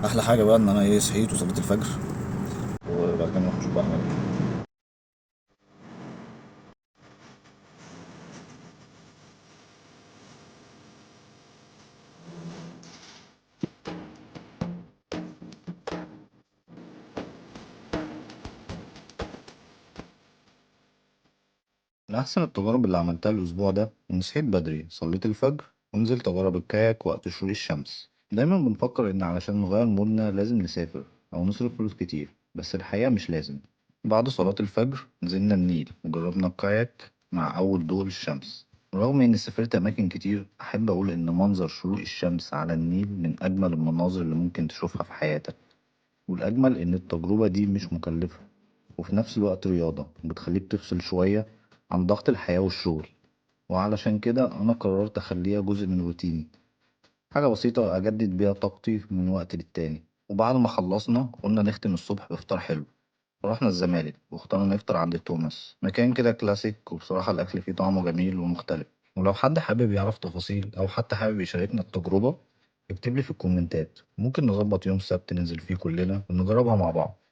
احلى حاجة بقى ان انا ايه صحيت وصليت الفجر، وبعد كده نروح نشوف بقى هنعمل ايه. من أحسن التجارب اللي عملتها الأسبوع ده إني صحيت بدري، صليت الفجر، ونزلت أجرب الكاياك وقت شروق الشمس. دايما بنفكر إن علشان نغير مودنا لازم نسافر أو نصرف فلوس كتير، بس الحقيقة مش لازم. بعد صلاة الفجر نزلنا النيل وجربنا الكاياك مع أول ضوء الشمس. رغم إني سافرت أماكن كتير، أحب أقول إن منظر شروق الشمس على النيل من أجمل المناظر اللي ممكن تشوفها في حياتك. والأجمل إن التجربة دي مش مكلفة، وفي نفس الوقت رياضة وبتخليك تفصل شوية عن ضغط الحياة والشغل. وعلشان كده أنا قررت أخليها جزء من روتيني، حاجة بسيطة أجدد بيها طاقتي من وقت للتاني. وبعد ما خلصنا قلنا نختم الصبح بفطار حلو، رحنا الزمالك واخترنا نفطر عند توماس، مكان كده كلاسيك، وبصراحة الأكل فيه طعمه جميل ومختلف. ولو حد حابب يعرف تفاصيل أو حتى حابب يشاركنا التجربة، اكتب لي في الكومنتات، ممكن نظبط يوم سبت ننزل فيه كلنا ونجربها مع بعض.